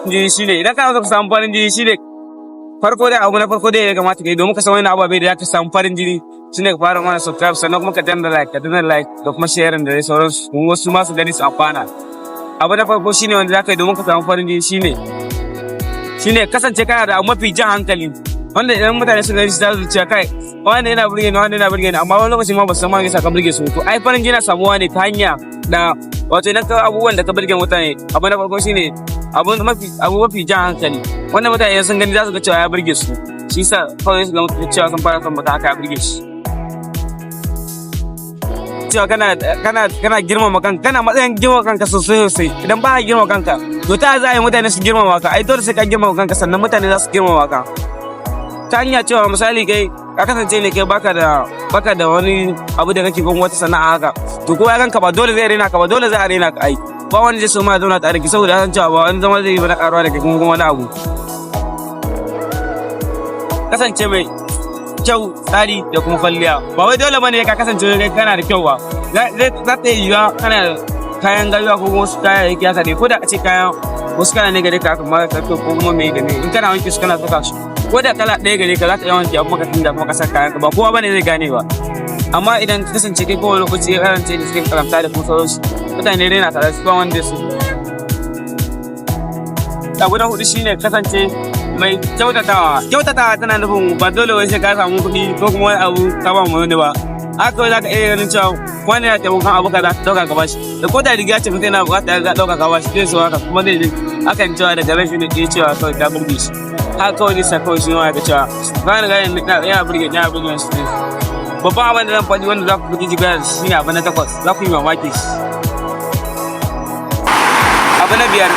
Jini shine, idan kana so ka samu farin jini, shine farko dai, abu na farko dai ya kamata ka yi domin ka san wani ababe da za ka samu farin jini shine ka fara mana subscribe, sannan kuma ka danna like da kuma sharing da dai sauransu, kuma wasu ma su gani su amfana. Abu na farko shine wanda za ka yi domin ka samu farin jini shine kasance kana da abu mafi jan hankali, wanda idan mutane su gani su za su ce, "Kai, wanda yana burge ni, wanda yana burge ni." Amma wani lokaci ma ba su san ma yasa ka burge su. To ai farin jini na samuwa ne ta hanya da, wato idan ka abubuwan da ka burge mutane, abu na farko shine abu mafi jan hankali, wanda mutane sun gani za su ga cewa ya burge su. Shi yasa kawai su ga cewa sun fara son mutum haka, ya burge shi. Cewa kana girmama kanka, kana matsayin girmama kanka sosai sosai. Idan ba ka girmama kanka, to ta za a yi mutane su girmama ka? Ai dole sai ka girmama kanka, sannan mutane za su girmama ka. Ta hanya cewa misali kai ka kasance ne kai baka da wani abu da kake kuma wata sana'a haka, to kowa ya ganka ba dole zai rena ka ba, dole zai rena ka. Ai ba wani zai so ma zauna tare da ki, saboda ya san cewa ba wani zama zai yi ba na karuwa da kai kuma wani abu. Kasance mai kyau, tsari da kuma kwalliya. Ba wai dole bane ka kasance kai kana da kyau ba. Za ta iya yiwuwa kana da kayan gayuwa ko kuma wasu kayayyaki haka ne, ko da a ce kayan wasu kala ne gare ka haka mara kyau ko kuma mai da mai, in kana wanke su kana saka su, ko da kala ɗaya gare ka, za ka iya wanke abu maka tunda kuma ka saka kayan ka, ba kowa bane zai gane ba. Amma idan ka kasance kai kowane lokaci ya kasance da cikin karamta da kuma sauransu, mutane dai na tare su, ba wanda su. Abu na hudu shine kasance mai kyautatawa. Kyautatawa tana nufin ba dole wai sai ka samu kuɗi ko kuma wani abu ka ba mu wani ba. Haka kawai za ka iya ganin cewa wani yana taimakon abu kaza, ɗauka ka bashi. Da ko da riga ce mutum yana buƙata ya ɗauka ka bashi, zai so haka, kuma zai ji hakan cewa daga ran ne ke cewa kawai ta burge shi. Haka kawai zai sa kawai shi ma ya ga cewa ba ni gani yana burge shi. Babban abin da zan faɗi wanda za ku fi jiga shi ne abu na takwas, za ku yi mamaki shi. Abu na biyar,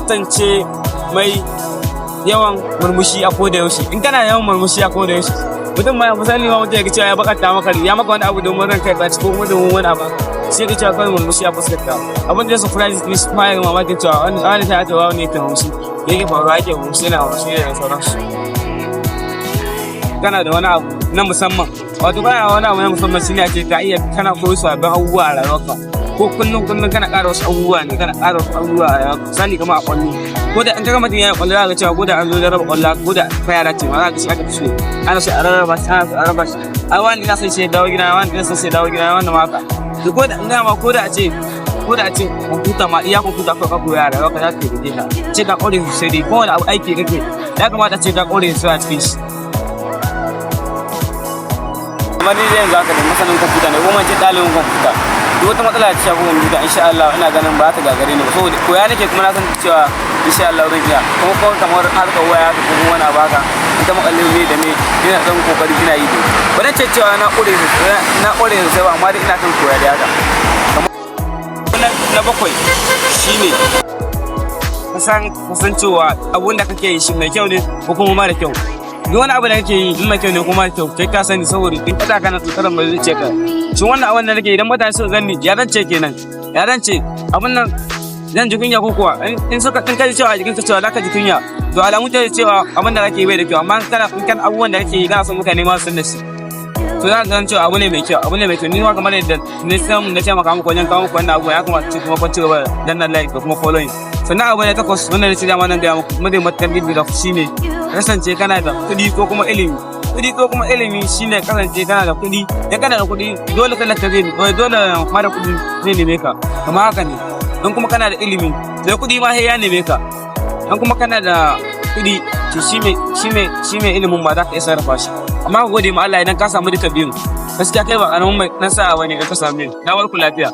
kasance mai yawan murmushi a koda yaushe. In kana yawan murmushi a koda yaushe, mutum ma misali ma mutum ya ga cewa ya bakanta maka, ya maka wani abu domin ranka ya ɓaci ko kuma domin wani abu, sai ka cewa kawai murmushi a fuskar ka, abin da ya surprise ne shi ma ya mamakin cewa wani ta ta wani yake murmushi, yake faruwa, yake murmushi, yana murmushi da sauransu. Kana da wani abu na musamman, wato kana da wani abu na musamman shine a ce ka iya kana koyi sabbin abubuwa a rayuwarka, ko kullum kullum kana ƙara wasu abubuwa ne, kana ƙara wasu abubuwa a rayuwarka. Misali kamar a ƙwallo, ko da in ka ga mutum yana ƙwallo, za ka cewa ko da an zo da raba ƙwallo, ko da fa yara ce ma, za ka shi aka fi so, ana so a rarraba shi, ana so a raba shi. Ai wani ina son shi ya dawo gida, wani ina son shi ya dawo gida, wani ma haka. To ko da in ma ko da a ce kwamfuta ma, iya kwamfuta kawai ka koya a rayuwarka, za ta taimake ka ce ka ƙware sosai dai. Kowane abu aiki kake, ya kamata ce ka ƙware sosai a cikin shi. Kamar ni dai yanzu haka da masanin kwamfuta ne, ko ce ɗalibin kwamfuta, duk wata matsala ta shafi kwamfuta, insha Allah ina ganin ba ta gagare ni ba, saboda koya nake, kuma na san cewa insha Allah zan iya. Kuma kamar harkar waya ko kuma wani abu haka, ita makalle ne da me, ina ɗan kokari ina yi dai. Ba zan ce cewa na ƙware sosai ba, amma dai ina kan koya da haka. Na bakwai shine kasan cewa abun da kake yi shi mai kyau ne ko kuma mara kyau. Duk wani abu da kake yi, in mai kyau ne ko mara kyau, kai ka sani, saboda in ka kana tsotsaran mai zuciya ka, shin wannan abun da nake, idan mutane suka gani, ya zan ce kenan? Ya zan ce abun nan? Zan ji kunya ko kuwa? In suka in ka ji cewa a jikinka cewa zaka ji kunya, to alamu ta cewa abun da kake yi bai da kyau. Amma kana in kan abubuwan da kake yi kana son mutane ma su san da shi, to za ka gan cewa abu ne mai kyau, abu ne mai kyau. Ni ma kamar yadda ne samu na taimaka muku wajen kawo muku wannan abu, ya kamata ce kuma kun ci gaba da danna like da kuma following. Sannan abu ne takwas wanda na ce dama nan gaya muku kuma zai matuƙar girgiza ku shine kasance kana da kuɗi ko kuma ilimi. Kuɗi ko kuma ilimi shine kasance kana da kuɗi. Idan kana da kuɗi, dole talaka zai, dole mara kuɗi zai neme ka, kamar haka ne. Don kuma kana da ilimi, da kuɗi ma sai ya neme ka. Don kuma kana da kuɗi, to shi mai ilimin ma za ka iya sarrafa shi. Amma ka gode ma Allah idan ka samu duka biyun. Gaskiya kai ba ƙaramin mai dan sa'a bane ka samu. Na bar ku lafiya.